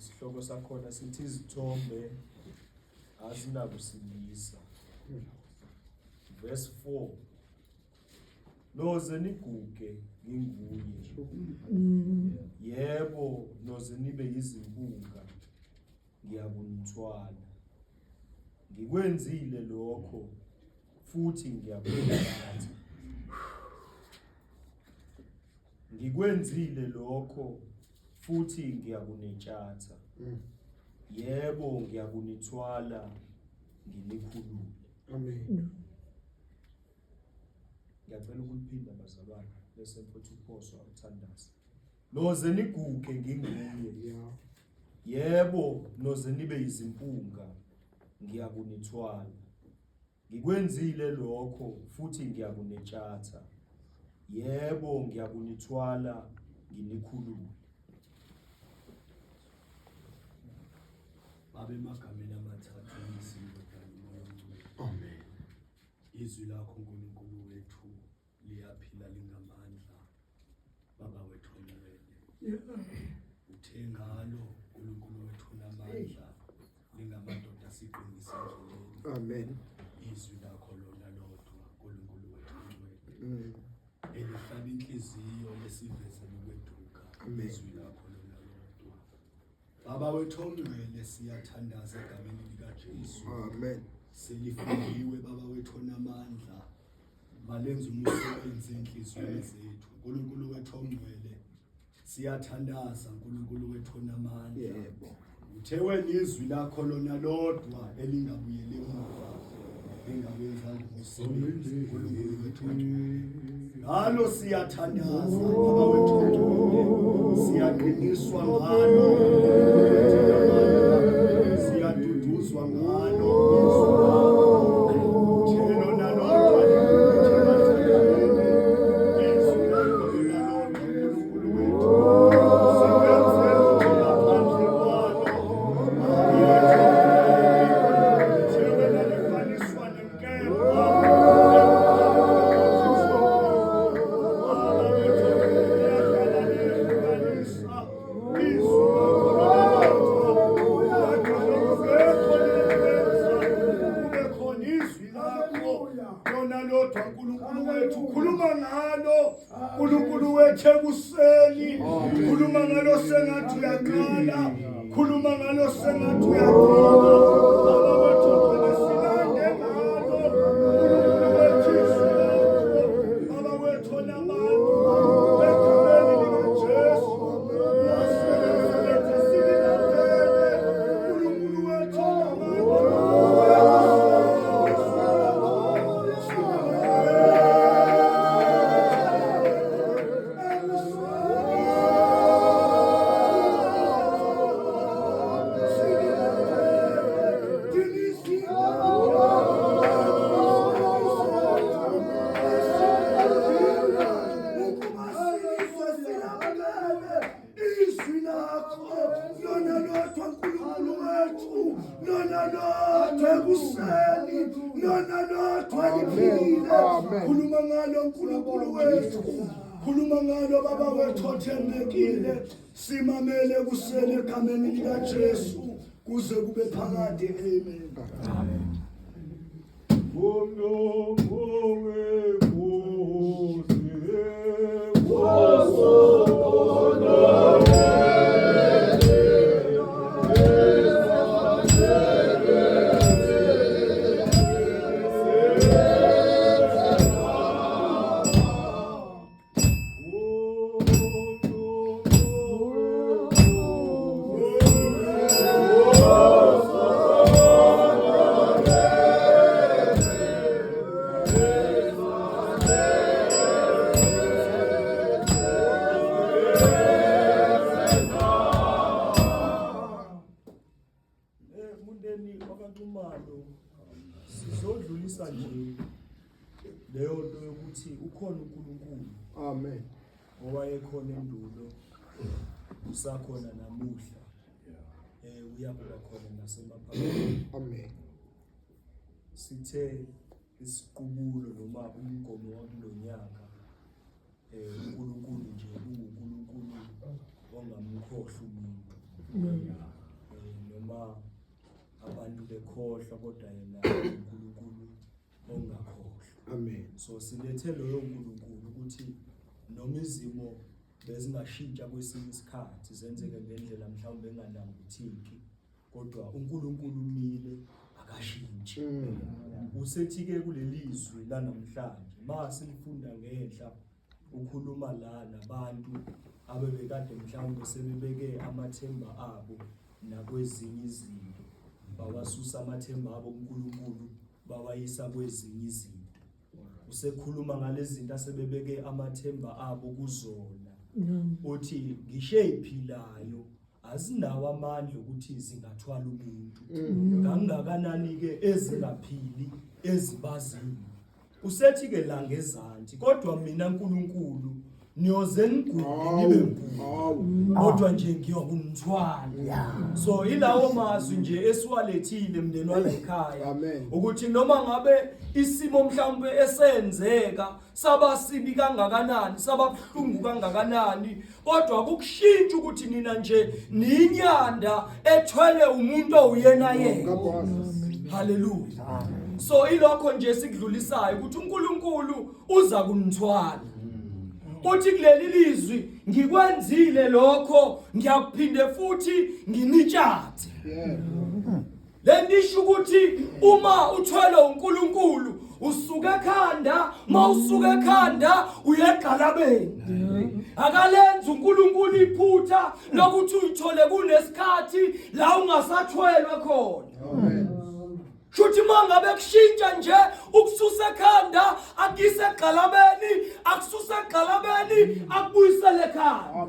Isihloko sakhona sithi izithombe azinakusindisa. Verse 4. Noze niguge nginguye. Yebo, noze nibe yizimpunga ngiyakunithwala. Ngikwenzile lokho futhi ngiyakunithatha. Ngikwenzile lokho futhi ngiyakunetshatha. Yebo, ngiyakunithwala nginikhulule. Amen. Ngiyacela ukuliphinda bazalwane bese mfowethu uPhoso awuthandaza. Noze niguge nginguye. Yeah. Yebo, noze nibe yizimpunga ngiyakunithwala. Ngikwenzile lokho futhi ngiyakunetshatha. Yebo, ngiyakunithwala nginikhulule. Baba emagameni amathathu Uyise, iNdodana, uMoya oNgcwele. Amen. Izwi lakho uNkulunkulu wethu liyaphila lingamandla. Baba wethu ongcwele. Uthe ngalo uNkulunkulu wethu unamandla lingamadoda siqinise endleleni. Amen. Izwi lakho lona lodwa uNkulunkulu wethu ongcwele. Elihlaba inhliziyo lesivezele ukweduka. Amen. Izwi lakho lona lodwa. Baba wethu ongcwele siyathandaza egameni likaJesu. Amen. Selifundiwe baba wethu onamandla. Malenze umsebenzi enhliziyweni zethu. uNkulunkulu wethu ongcwele siyathandaza uNkulunkulu wethu onamandla. Yebo. Uthe wena izwi lakho lona lodwa elingabuyeli emuva lingawenzanga umsebenzi uNkulunkulu wethu ongcwele. Ngalo siyathandaza baba wethu ongcwele siyaqiniswa ngalo siyaduduzwa ngalo izwi lakho. Uthe lona lodwa izwi lakho lona lodwa uNkulunkulu wethu singenze lutho ngaphandle kwalo. Uthe wena lifaniswa nenkemba lona lodwa uNkulunkulu wethu khuluma ngalo uNkulunkulu wethu ekuseni khuluma ngalo sengathi uyaqala khuluma ngalo sengathi uyagcina baba wethu ngcwele silande ngalo uNkulunkulu wethu izwi lakho baba wethu onamandla egameni likaJesu nasebenza sililandele uNkulunkulu wethu onamandla Izwi lakho lona lodwa Nkulunkulu wethu lona lodwa ekuseni lona lodwa liphilile khuluma ngalo Nkulunkulu wethu khuluma ngalo baba wethu othembekile simamele ekuseni egameni likaJesu kuze kube phakade amen amen Ngomlomo wenkosi Mundeni wakaNxumalo sizodlulisa nje leyo nto yokuthi ukhona uNkulunkulu Amen. owayekhona endulo usakhona namuhla uyakuba khona nasemaphakadeni. Amen. Sithe isiqubulo noma umgomo wakulonyaka uNkulunkulu nje unguNkulunkulu ongamkhohlwa umuntu. ekhohlwa kodwa yena uNkulunkulu ongakhohlwa. Amen. So silethe loyo uNkulunkulu ukuthi noma izimo bezingashintsha kwesinye isikhathi zenzeke ngendlela mhlawumbe enganambitheki kodwa uNkulunkulu umile akashintshi. Usethi ke kulelizwi lanamhlanje masilifunda ngenhla ukhuluma la nabantu abebekade mhlawumbe sebebeke amathemba abo nakwezinye izinto bawasusa amathemba abo kuNkulunkulu bawayisa kwezinye izinto. Usekhuluma ngalezi zinto asebebeke amathemba abo kuzona. Uthi ngisho eziphilayo azinawo amandla ukuthi zingathwala umuntu. Kangakanani ke ezingaphili ezibaziyo. Usethi ke la ngezansi kodwa mina uNkulunkulu niyoze niguge nibe mpunga kodwa nje ngiyokunithwala. So ilawo mazwi nje esiwalethile mndeni wala ekhaya ukuthi noma ngabe isimo mhlawumbe esenzeka saba sibi kangakanani saba buhlungu kangakanani kodwa kukushintsha ukuthi nina nje niyinyanda ethwele umuntu owuyena yena. Haleluya. So ilokho nje sikudlulisayo ukuthi uNkulunkulu uza kunithwala. Uthi kuleli lizwi ngikwenzile lokho ngiyakuphinde futhi nginitshathe. Lento isho ukuthi uma uthwele uNkulunkulu usuka ekhanda, mawusuka ekhanda uyegqalabeni. Akalenzi uNkulunkulu iphutha lokuthi uyithole kunesikhathi la ungasathwelwe khona. Shuthi mangabe kushintsha nje ukususa ekhanda akuyise egxalabeni, akususa egxalabeni akubuyisele ekhaya.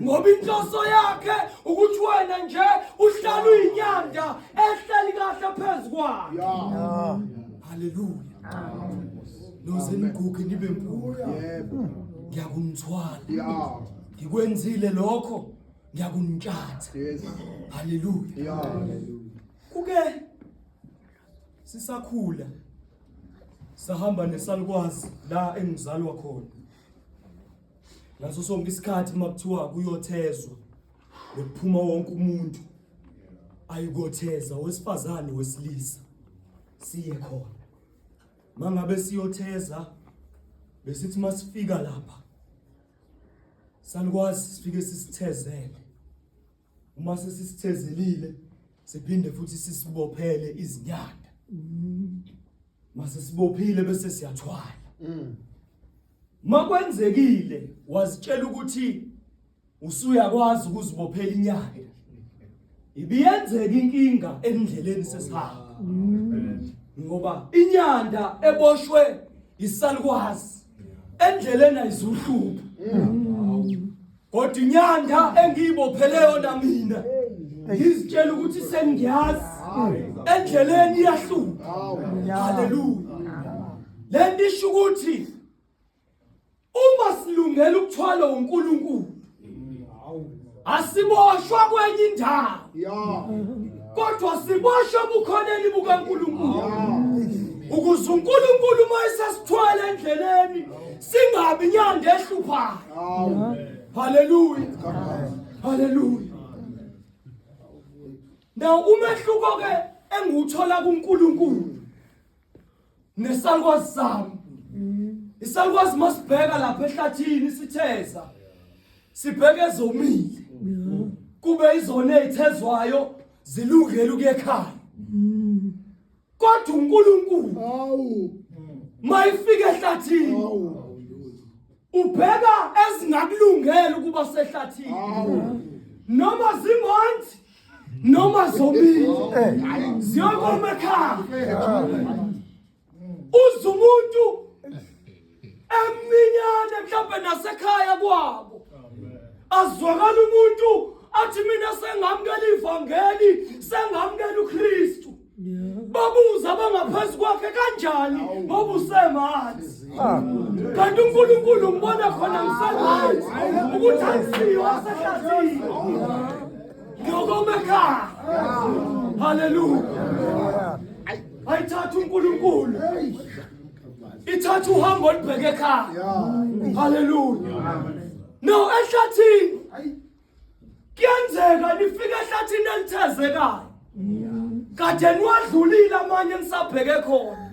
Ngoba inhloso yakhe ukuthi wena nje uhlale uyinyanda ehleli kahle phezu kwakhe. Haleluya. Noze niguge nibe mpunga. Yebo. Ngiyakunithwala. Yeah. Ngikwenzile lokho ngiyakunitshatha. Yes. Haleluya. Yeah. Kuke sisakhula sahamba nesalukwazi la engizalwa khona. Ngaso sonke isikhathi uma kuthiwa kuyothezwa bekuphuma wonke umuntu ayikotheza wesifazane wesilisa siye khona. Mangabe siyotheza besithi masifika lapha salukwazi sifike sisithezele. Uma sesisithezelile siphinde futhi sisibophele izinyanda. Mase sibophile bese siyathwala. Makwenzekile wazitshela ukuthi usuyakwazi ukuzibophela inyanda. Ibiyenzeka inkinga endleleni sesihamba. Ngoba inyanda eboshwe isalukwazi endleleni ayizuhlupha. Kodwa inyanda engiyibophele yona mina ngizitshela ukuthi sengiyazi endleleni iyahlupha. Haleluya. Lento isho ukuthi uma silungela ukuthwala uNkulunkulu asiboshwa kwenye indawo kodwa siboshwa ebukhoneni bukaNkulunkulu ukuze uNkulunkulu uma esesithwele endleleni singabi inyanda ehluphayo. Haleluya. Haleluya. Now umehluko ke engiwuthola kuNkulunkulu nesalukwazi sami. Isalukwazi masibheka lapha ehlathini sitheza sibheke ezomile kube izona ezithezwayo zilungele ukuya ekhaya. Kodwa uNkulunkulu Awu. mayifika ehlathini Awu. ubheka ezingakulungela ukuba sehlathini. Awu. Noma zimanzi noma zomile ziyokoma ekhaya. Uze umuntu emncinyane mhlawumbe nasekhaya kwabo azwakala umuntu athi mina sengamukela ivangeli sengamukela uKristu. Babuza abangaphezu kwakhe kanjani ngoba usemanzi. Kanti uNkulunkulu ngibona khona ngisemanzi ukuthi akusiyo asehlathini. Ngiyokoma ekhaya. Haleluya. Ayithatha uNkulunkulu. Ithatha uhambo olubheke ekhaya. Haleluya. No ehlathini kuyenzeka nifike ehlathini elithezekayo. Kade niwadlulile amanye nisabheke khona.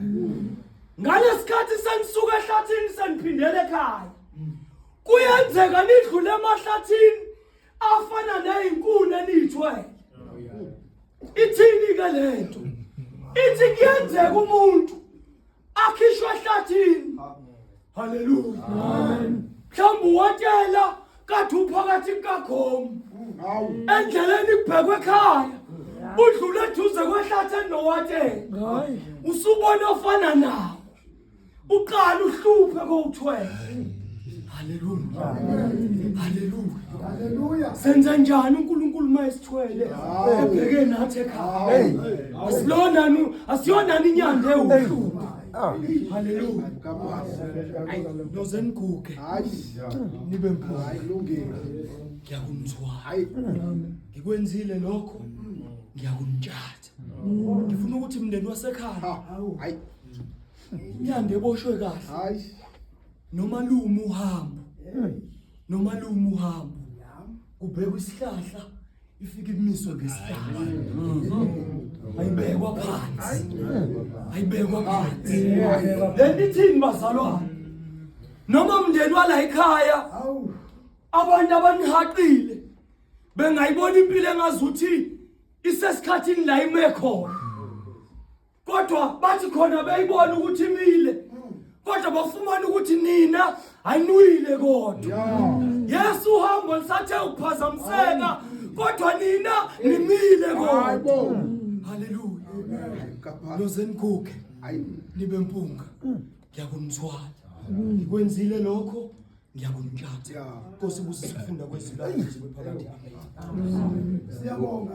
Ngalesikhathi senisuka ehlathini seniphindele ekhaya. Kuyenzeka nidlule emahlathini afana nezinkuni enithwele. Ithini ke lento? Ithi kuyenzeka umuntu akhishwe ehlathini. Haleluya. Amen. Mhlawumbe uwatshela kade uphakathi kukakhomu. Endleleni kubhekwe ekhaya. Udlule eduze kwehlathi enowatshela. Usubona ofana nawo. Uqala uhluphe kowuthwele. Haleluya. Haleluya. Haleluya. Senze njani uNkulunkulu mayesithwele ebheke nathi ekhaya. Asilona asiyona inyanda ewuhlupho. Haleluya. Noze niguge. Hayi. Nibe mpunga. Hayi lungile. Ngiyakunithwala. Hayi. Ngikwenzile lokho. Ngiyakunitshatha. Ngifuna ukuthi mndeni wasekhaya. Hayi. Inyanda eboshwe kahle. Hayi. Nomalume uhambo. Nomalume uhambo. Kubhekwa isihlahla ifike imiswe ngesihlahla. Ayibekwa phansi. Ayibekwa phansi. Lento ithini bazalwane? Noma mndeni wala ekhaya abantu abanihaqile bengayibona impilo engazuthi isesikhathini la ime khona. Kodwa bathi khona beyibona ukuthi imile. Kodwa bafumana ukuthi nina ayinwile kodwa. Yesu uhambo lisathe ukuphazamiseka kodwa nina nimile kodwa. Haleluya. Noze niguge. Nibe mpunga. Ngiyakunithwala. Ngikwenzile lokho ngiyakunitshatha. Nkosi busise ukufunda kwezwi lakho kuze kube phakade. Amen. Siyabonga.